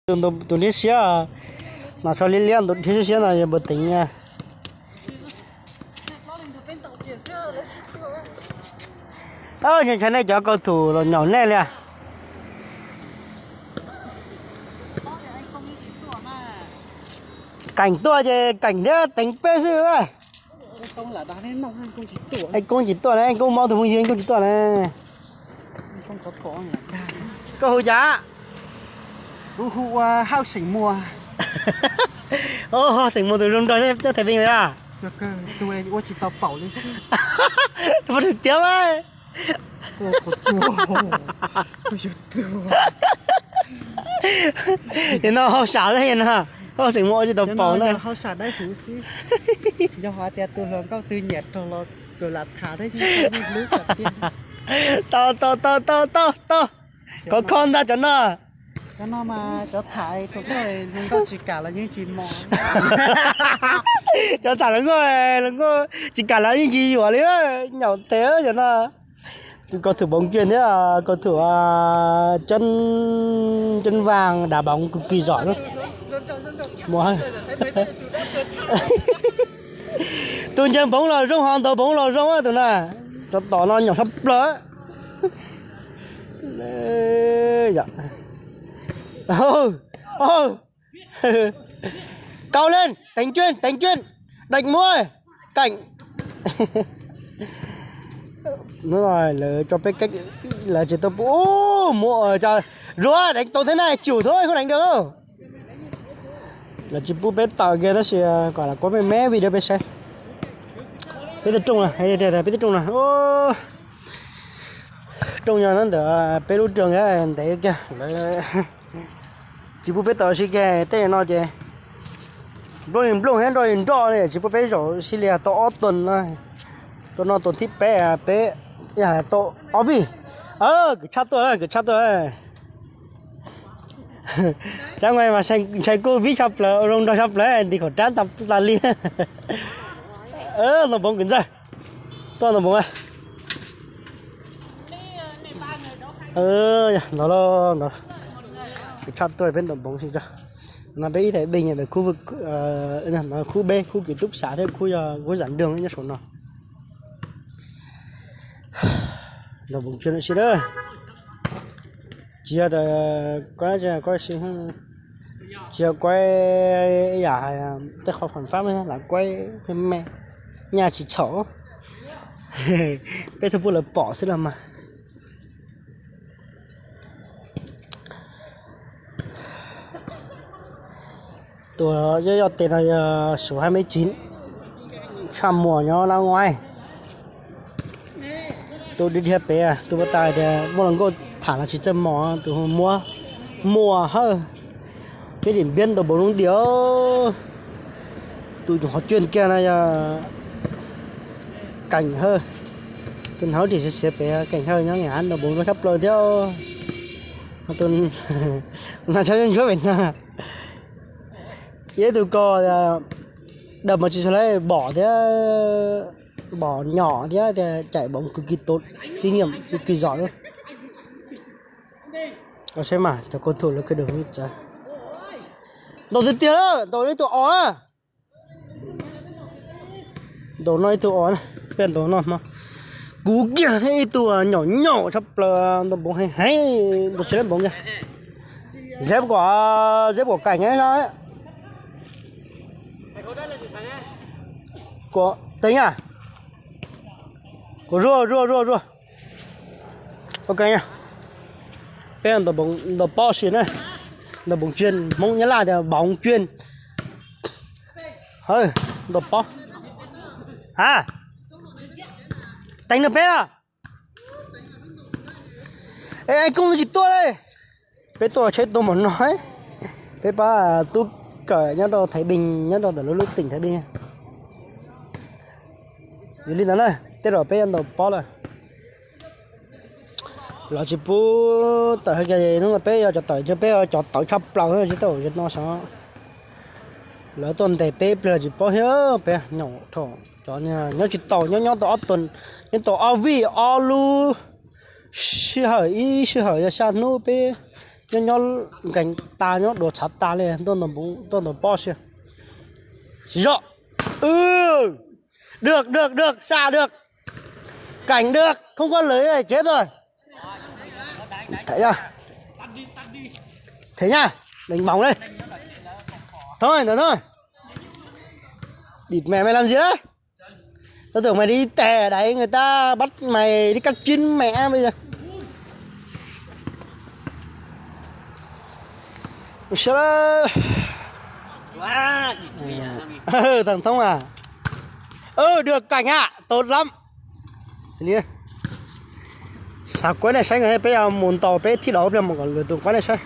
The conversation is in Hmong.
Tus nrhiav siab, no so liab liab tus nrhiav siab no yog npua teev na. Ntshai nej cov kaus thum los nyaum nej li. Keem tuaj ces Keem thiab teev peb xwb. Koob tsis tuaj na, Koob mob tus phooj ywg, Koob tsis tuaj na. Koj hu cas? Kuv hu ua Hawj Xeem Muas. Hawj Xeem Muas tus zoo nraug nyob Thaiv Peej a? Ua tsis tau paum li xwb. Tiav mas. Yog no hauj sam thiab no, Hawj Xeem Muas ua tsis tau paum na. Hauj sam dab xwb xwb. Yog hais tias tus hluas nkauj twg nyiam raug los kawm lam tham thiab yeej hlub tiag. Tau tau tau tau tau tau. Khov kho ntag cov no. Cov no mas cov tham tus nkauj hluas nkauj tsis kam los yeej tsis mos. Cov tham hluas nkauj, hluas nkauj tsis kam los yeej tsis yuam li, nyaum tes cov no. Tus kaus thum Npoov Cwj thiab kaus thum Ceeb Vaas đá bóng cực kỳ giỏi lub. Tus ncaws npoov los zoo, ho ntaus npoov los zoo tus na. Cov tom no nyaum tshaj plaws. Kaus leej, teev cuaj, teev cuaj, daj muab, Keem. Lawv tso peb keeb, lawv tsis tau pub muab, zuag deev tau thiab na, tsum thub khuj deev rau. Lawv tsis pub peb tawm kiag tab sis kom lam kuab me me video peb saib. Peb tug rooj, peb tug rooj na, rooj yog ntawm peb lub roob ntev kiag lawm. Tsis pub peb tawm si kiag tej no ces nplooj nplooj thiab nroj nroj li, tsis pub peb zaum si li tau ob tuần no. Tuần no tuần thib peb, peb tau ob vij. Kwv tshaj tuaj, kwv tshaj tuaj. Cov nqaij mas ntshai kuj vib tshaj plaws, zoo nraug tshaj plaws, nti khaum rab tas li. Ntaus npoov kwv ntxawg, tuaj ntaus npoov. Ntawd, ntawd, kwv tshaj tuaj peb ntaus npoov si tso. No peb ib thaj bej nyiam khub, khub beb, khub ký túc xá thiab khub yog khub giảng đường nyob saum no. Ntaus npoov cuag lawm si lawm. Tsis yog, tsis yog kuaib yam tej qhov pham fab lam kuaib me, nyaj tsis txhaum. Peb thiaj pub lawv pom xwb los mas. Tus yoj yoj tes no yog số hai mươi chín, Tshaj Muas nyob Nab Nguaib. Tus dhia dhia pem, tus puas tas tias muaj hluas nkauj tham los tsis txawj mos, tus muab Muas Hawj, peb Điện Biên ntaus npoov zoo diam. Tus nyuam qhuav cuag kiag no yog Keem Hawj. Tus hnav lub ris xiav xiav pem Keem Hawj nyob Ngam Av ntaus npoov zoo tshaj plaws thiab. Tus hnav tsho ntsuab pem no. Ib tug ko, dawm mas tsis tshua lawm, bom thiab, bom nyom thiab tias chạy bóng cực kỳ tốt, kinh nghiệm cực kỳ giỏi luôn. Koj saib mas cov cầu thủ lawv khwv dum tsav. Ntaus tiag tiag, ntaus ib tug os na. Ntaus no ib tug os na, peb ntaus no hmo. Kuv kiag thiab ib tug nyaum nyaum tshaj plaws, ntaus npoov heev heev, ntaus tsis lab npoov kiag. Zeb Kuam, Zeb Kuam Keem no. Kuam Teev a. Kuam Zuag, Zuag, Zuag, Zuag. Ok, peb ntaus pob si na. Ntaus npoov cuag, Hmoob Nyab Laj tias npoov cuag. Hawb, ntaus pob. Ha, Teev no peb a. Es Koob tsis tuaj li. Peb tuaj tsheb tuaj npaum no, peb pab tub kawm nyob rau Thái Bình, nyob rau ntawm lub lub tỉnh Thái Bình. Yog li ntawd na, tej zaum peb yuav ntaus pob lawm. Lawv tsis pub tawm hais tias hnub no peb yog cov tawm, peb yog cov tawv tshaj plaws tsis tau no sav. Lawv tuaj ntes peb pliag los tsis paub thiab, peb nyaum thaum cov nyob tsis tau, nyob nyob tau ob tuần, nyob tau ob vij ob lub sij hawm, ib sij hawm yog xya hnub peb Nyob nyob nkees tas, nyob dua tshav tas li, tuaj ntaus pob si. Tsis zoj. Ư, được, được, được, xạ được. Cảnh được, không có lưới, chết rồi. Thể nha. Thể nha. Đánh bóng đây. Thôi, nữa thôi. Địt mẹ mày làm gì đấy? Tao tưởng mày đi tè đấy, người ta bắt mày đi cắt chân mẹ bây giờ. Sao đó? Thằng Thông à? Ừ, được cảnh ạ, tốt lắm. Xav kuab nej saib, peb mus ntaus peb thib dos pliag mus kom lwm tus kuab nej saib.